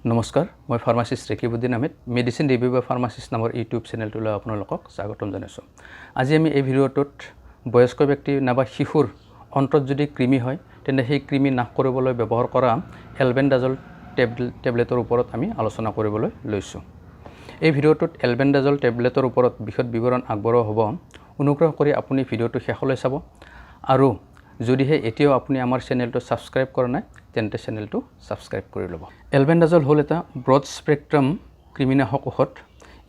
নমস্কাৰ, মই pharmacist Rekibuddin Ahmed. Medicine review বা ফাৰ্মাচিষ্ট নামৰ ইউটিউব চেনেলটোলৈ আপোনালোকক স্বাগতম জনাইছোঁ। আজি আমি এই ভিডিঅ'টোত বয়স্ক ব্যক্তি নাইবা শিশুৰ অন্ত্ৰত যদি কৃমি হয়, তেন্তে সেই কৃমি নাশ কৰিবলৈ ব্যৱহাৰ কৰা এলবেণ্ডাজল টেবলেটৰ ওপৰত আমি আলোচনা কৰিবলৈ লৈছোঁ। এই ভিডিঅ'টোত এলবেণ্ডাজল টেবলেটৰ ওপৰত বিশদ বিৱৰণ আগবঢ়োৱা হ'ব। অনুগ্ৰহ কৰি আপুনি ভিডিঅ'টো শেষলৈ চাব আৰু যদিহে এতিয়াও আপুনি আমাৰ চেনেলটো ছাবস্ক্ৰাইব কৰা নাই, তেন্তে চেনেলটো ছাবস্ক্ৰাইব কৰি ল'ব। এলবেণ্ডাজল হ'ল এটা ব্ৰড স্পেক্ট্ৰাম কৃমিনাশক ঔষধ।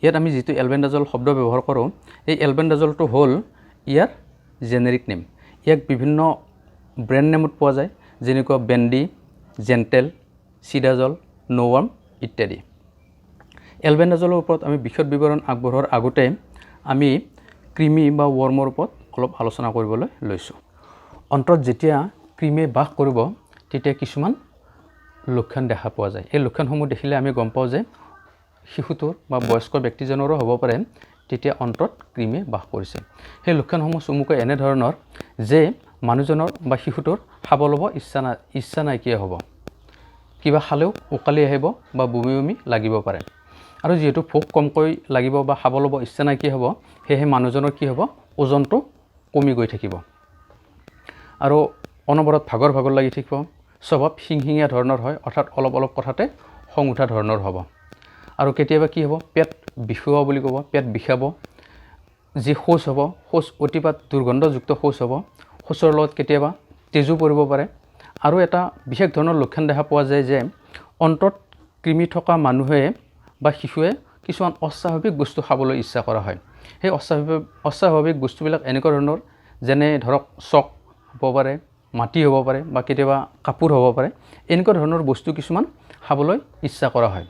ইয়াত আমি যিটো এলবেণ্ডাজল শব্দ ব্যৱহাৰ কৰোঁ, এই এলবেণ্ডাজলটো হ'ল ইয়াৰ জেনেৰিক নেম। ইয়াক বিভিন্ন ব্ৰেণ্ড নেমত পোৱা যায়, যেনেকুৱা বেণ্ডি, জেণ্টেল, চিডাজল, ন'ৱাৰ্ম ইত্যাদি। এলবেণ্ডাজলৰ ওপৰত আমি বিশদ বিৱৰণ আগবঢ়োৱাৰ আগতে আমি কৃমি বা ৱৰ্মৰ ওপৰত অলপ আলোচনা কৰিবলৈ লৈছোঁ। অন্ত্ৰত যেতিয়া কৃমিয়ে বাস কৰিব, তেতিয়া কিছুমান লক্ষণ দেখা পোৱা যায়। এই লক্ষণসমূহ দেখিলে আমি গম পাওঁ যে শিশুটোৰ বা বয়স্ক ব্যক্তিজনৰো হ'ব পাৰে, তেতিয়া অন্ত্ৰত কৃমিয়ে বাস কৰিছে। সেই লক্ষণসমূহ চমুকৈ এনেধৰণৰ যে মানুহজনৰ বা শিশুটোৰ খাব ল'ব ইচ্ছা নাইকিয়া হ'ব, কিবা খালেও ওকালি আহিব বা বমি বমি লাগিব পাৰে। আৰু যিহেতু ভোক কমকৈ লাগিব বা খাব ল'ব ইচ্ছা নাইকিয়া হ'ব, সেয়েহে মানুহজনৰ কি হ'ব? ওজনটো কমি গৈ থাকিব আৰু অনবৰত ভাগৰ ভাগৰ লাগি থাকিব। স্বভাৱ শিংশিঙীয়া ধৰণৰ হয়, অৰ্থাৎ অলপ অলপ কথাতে খং উঠা ধৰণৰ হ'ব। আৰু কেতিয়াবা কি হ'ব? পেট বিষোৱা বুলি ক'ব, পেট বিষাব। যি শৌচ হ'ব, শৌচ অতিপাত দুৰ্গন্ধযুক্ত শৌচ হ'ব। শৌচৰ লগত কেতিয়াবা তেজো পৰিব পাৰে। আৰু এটা বিশেষ ধৰণৰ লক্ষণ দেখা পোৱা যায় যে অন্ত্ৰত কৃমি থকা মানুহে বা শিশুৱে কিছুমান অস্বাভাৱিক বস্তু খাবলৈ ইচ্ছা কৰা হয়। সেই অস্বাভাৱিক বস্তুবিলাক এনেকুৱা ধৰণৰ, যেনে ধৰক চক হ'ব পাৰে, মাটি হ'ব পাৰে বা কেতিয়াবা কাপোৰ হ'ব পাৰে। এনেকুৱা ধৰণৰ বস্তু কিছুমান খাবলৈ ইচ্ছা কৰা হয়।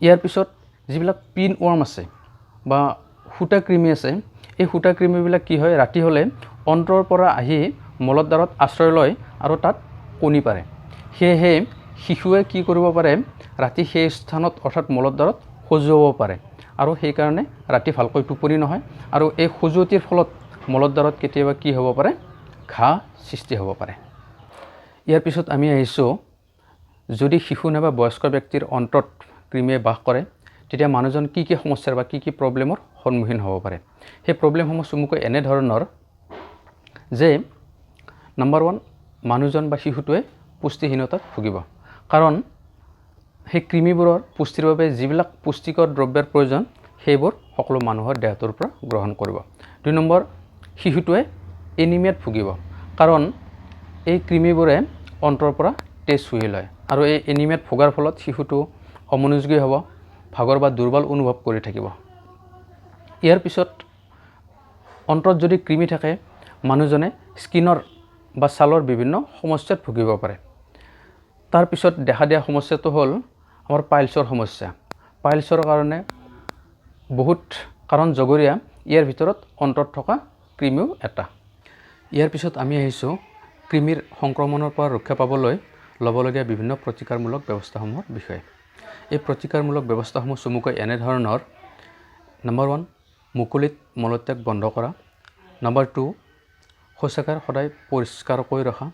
ইয়াৰ পিছত যিবিলাক পিন ৱৰ্ম আছে বা সূতা কৃমি আছে, এই সূতা কৃমিবিলাক কি হয়? ৰাতি হ'লে অন্ত্ৰৰ পৰা আহি মলদ্বাৰত আশ্ৰয় লয় আৰু তাত কণী পাৰে। সেয়েহে শিশুৱে কি কৰিব পাৰে? ৰাতি সেই স্থানত, অৰ্থাৎ মলদ্বাৰত খজুৱাব পাৰে আৰু সেইকাৰণে ৰাতি ভালকৈ টোপনি নহয়। আৰু এই খজুৱতিৰ ফলত মলদ্বাৰত কেতিয়াবা কি হ'ব পাৰে? ঘাঁ সৃষ্টি হ'ব পাৰে। ইয়াৰ পিছত আমি আহিছোঁ, যদি শিশু নাইবা বয়স্ক ব্যক্তিৰ অন্ত্ৰত কৃমিয়ে বাস কৰে, তেতিয়া মানুহজন কি কি সমস্যাৰ বা কি কি প্ৰব্লেমৰ সন্মুখীন হ'ব পাৰে। সেই প্ৰব্লেমসমূহ চমুকৈ এনেধৰণৰ যে নাম্বাৰ 1, মানুহজন বা শিশুটোৱে পুষ্টিহীনতাত ভুগিব। কাৰণ সেই কৃমিবোৰৰ পুষ্টিৰ বাবে যিবিলাক পুষ্টিকৰ দ্ৰব্যৰ প্ৰয়োজন, সেইবোৰ সকলো মানুহৰ দেহটোৰ পৰা গ্ৰহণ কৰিব। 2 নম্বৰ, শিশুটোৱে এনিমিয়াত ভুগিব। কাৰণ এই কৃমিবোৰে অন্ত্ৰৰ পৰা তেজ শুহি লয় আৰু এই এনিমিয়াত ভোগাৰ ফলত শিশুটো অমনোযোগী হ'ব, ভাগৰ বা দুৰ্বল অনুভৱ কৰি থাকিব। ইয়াৰ পিছত অন্ত্ৰত যদি কৃমি থাকে, মানুহজনে স্কিনৰ বা ছালৰ বিভিন্ন সমস্যাত ভুগিব পাৰে। তাৰপিছত দেখা দিয়া সমস্যাটো হ'ল আমাৰ পাইলছৰ সমস্যা। পাইলছৰ কাৰণে বহুত কাৰণ জগৰীয়া। ইয়াৰ ভিতৰত অন্ত্ৰত থকা কৃমিও এটা। ইয়াৰ পিছত আমি আহিছোঁ কৃমিৰ সংক্ৰমণৰ পৰা ৰক্ষা পাবলৈ ল'বলগীয়া বিভিন্ন প্ৰতিকাৰমূলক ব্যৱস্থাসমূহৰ বিষয়ে। এই প্ৰতিকাৰমূলক ব্যৱস্থাসমূহ চমুকৈ এনেধৰণৰ: নম্বৰ 1, মুকলিত মলত্যাগ বন্ধ কৰা। নম্বৰ 2, শৌচাগাৰ সদায় পৰিষ্কাৰকৈ ৰখা।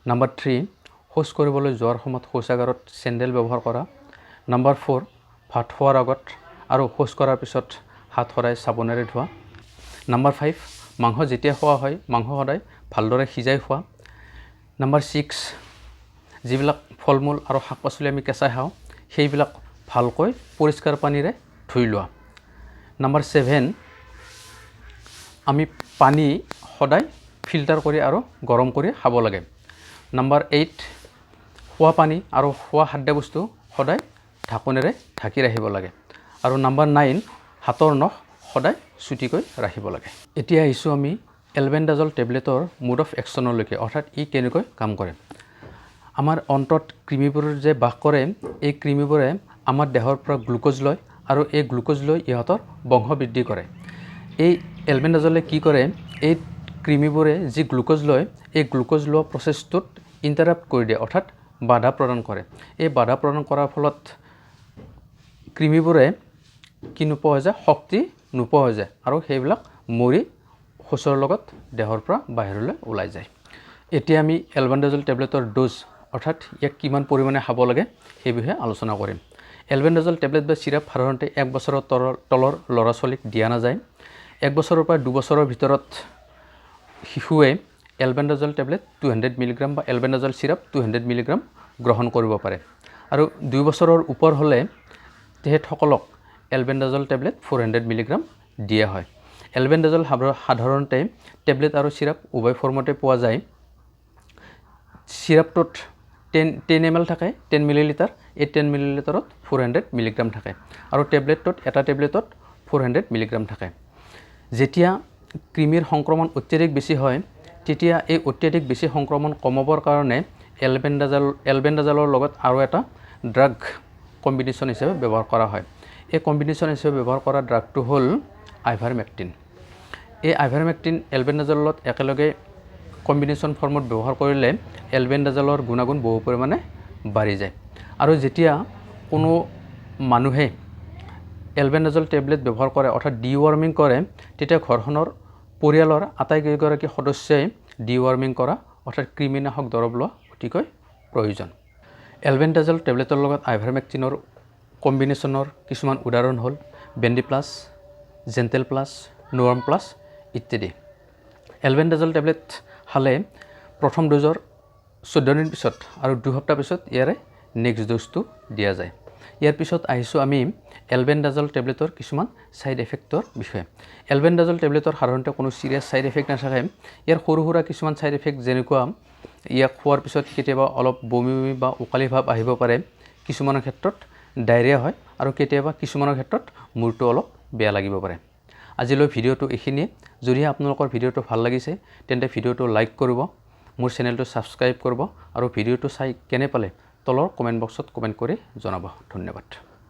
নম্বৰ 3, শৌচ কৰিবলৈ যোৱাৰ সময়ত শৌচাগাৰত চেণ্ডেল ব্যৱহাৰ কৰা। নম্বৰ 4, ভাত খোৱাৰ আগত আৰু শৌচ কৰাৰ পিছত হাত সদায় চাবোনেৰে ধোৱা। নম্বৰ 5, মাংস যেতিয়া খোৱা হয়, মাংস সদায় ভালদৰে সিজাই খোৱা। নম্বৰ 6, যিবিলাক ফল মূল আৰু শাক পাচলি আমি কেঁচাই খাওঁ, সেইবিলাক ভালকৈ পৰিষ্কাৰ পানীৰে ধুই লোৱা। নম্বৰ 7, আমি পানী সদায় ফিল্টাৰ কৰি আৰু গৰম কৰি খাব লাগে। নম্বৰ 8, খোৱা পানী আৰু খোৱা খাদ্যবস্তু সদায় ঢাকনেৰে ঢাকি ৰাখিব লাগে। আৰু নম্বৰ 9, হাতৰ নখ সদায় চুটিকৈ ৰাখিব লাগে। এতিয়া আহিছোঁ আমি এলবেণ্ডাজল টেবলেটৰ মোড অফ একশ্যনলৈকে, অৰ্থাৎ ই কেনেকৈ কাম কৰে। আমাৰ অন্ত্ৰত কৃমিবোৰ যে বাস কৰে, এই কৃমিবোৰে আমাৰ দেহৰ পৰা গ্লুক'জ লয় আৰু এই গ্লুক'জ লৈ ইহঁতৰ বংশ বৃদ্ধি কৰে। এই এলবেণ্ডাজলে কি কৰে? এই কৃমিবোৰে যি গ্লুক'জ লয়, এই গ্লুক'জ লোৱা প্ৰচেছটোত ইণ্টাৰাপ্ট কৰি দিয়ে, অৰ্থাৎ বাধা প্ৰদান কৰে। এই বাধা প্ৰদান কৰাৰ ফলত কৃমিবোৰে কি নোপোৱা হৈ যায়? শক্তি নোপোৱা হৈ যায় আৰু সেইবিলাক মৰি শৌচৰ লগত দেহৰ পৰা বাহিৰলৈ ওলাই যায়। এতিয়া আমি এলবাণ্ডাজল টেবলেটৰ ড'জ, অৰ্থাৎ ইয়াক কিমান পৰিমাণে খাব লাগে সেই বিষয়ে আলোচনা কৰিম। এলবেণ্ডাজল টেবলেট বা চিৰাপ সাধাৰণতে 1 বছৰৰ তলৰ ল'ৰা ছোৱালীক দিয়া নাযায়। 1 বছৰৰ পৰা 2 বছৰৰ ভিতৰত শিশুৱে এলবেণ্ডাজল টেবলেট 200 মিলিগ্ৰাম বা এলবেণ্ডাজল চিৰাপ 200 মিলিগ্ৰাম গ্ৰহণ কৰিব পাৰে আৰু 2 বছৰৰ ওপৰ হ'লে তেখেতসকলক এলবেণ্ডাজল টেবলেট 400 মিলিগ্ৰাম দিয়া হয়। এলবেণ্ডাজল সাধাৰণতে টেবলেট আৰু চিৰাপ উভয় ফৰ্মতে পোৱা যায়। চিৰাপটোত 10 10 ml থাকে, 10 মিলিলিটাৰ। এই 10 মিলিলিটাৰত 400 মিলিগ্ৰাম থাকে আৰু টেবলেটটোত এটা টেবলেটত 400 মিলিগ্ৰাম থাকে। যেতিয়া কৃমিৰ সংক্ৰমণ অত্যাধিক বেছি হয়, তেতিয়া এই অত্যাধিক বেছি সংক্ৰমণ কমাবৰ কাৰণে এলবেণ্ডাজলৰ লগত আৰু এটা ড্ৰাগ কম্বিনেশ্যন হিচাপে ব্যৱহাৰ কৰা হয়। এই কম্বিনেশ্যন হিচাপে ব্যৱহাৰ কৰা ড্ৰাগটো হ'ল আইভাৰমেক্টিন। এই আইভাৰমেক্টিন এলবেণ্ডাজলত একেলগে কম্বিনেশ্যন ফৰ্মত ব্যৱহাৰ কৰিলে এলবেণ্ডাজলৰ গুণাগুণ বহু পৰিমাণে বাঢ়ি যায়। আৰু যেতিয়া কোনো মানুহে এলবেণ্ডাজল টেবলেট ব্যৱহাৰ কৰে, অৰ্থাৎ ডিৱাৰ্মিং কৰে, তেতিয়া ঘৰখনৰ পৰিয়ালৰ আটাইকেইগৰাকী সদস্যই ডিৱাৰ্মিং কৰা, অৰ্থাৎ কৃমিনাশক দৰৱ লোৱা অতিকৈ প্ৰয়োজন। এলবেণ্ডাজল টেবলেটৰ লগত আইভাৰমেক্টিনৰ কম্বিনেশ্যনৰ কিছুমান উদাহৰণ হ'ল bandy plus, gentle plus, নোৱাৰ্ম plus ইত্যাদি। এলবেণ্ডাজল টেবলেট খালে প্ৰথম ড'জৰ 14 দিন পিছত আৰু 2 সপ্তাহ পিছত ইয়াৰে নেক্সট ড'জটো দিয়া যায়। ইয়াৰ পিছত আহিছোঁ আমি এলবেণ্ডাজল টেবলেটৰ কিছুমান ছাইড এফেক্টৰ বিষয়ে। এলবেণ্ডাজল টেবলেটৰ সাধাৰণতে কোনো ছিৰিয়াছ ছাইড এফেক্ট নাথাকে। ইয়াৰ সৰু সুৰা কিছুমান ছাইড এফেক্ট, যেনেকুৱা ইয়াক খোৱাৰ পিছত কেতিয়াবা অলপ বমি বমি বা ওকালি ভাৱ আহিব পাৰে, কিছুমানৰ ক্ষেত্ৰত ডায়েৰিয়া হয় আৰু কেতিয়াবা কিছুমানৰ ক্ষেত্ৰত মূৰটো অলপ বেয়া লাগিব পাৰে। আজিলৈ ভিডিঅ'টো এইখিনিয়ে। যদিহে আপোনালোকৰ ভিডিঅ'টো ভাল লাগিছে, তেন্তে ভিডিঅ'টো লাইক কৰিব, মোৰ চেনেলটো ছাবস্ক্ৰাইব কৰিব আৰু ভিডিঅ'টো চাই কেনে পালে তলৰ কমেণ্ট বক্সত কমেণ্ট কৰি জনাব। ধন্যবাদ।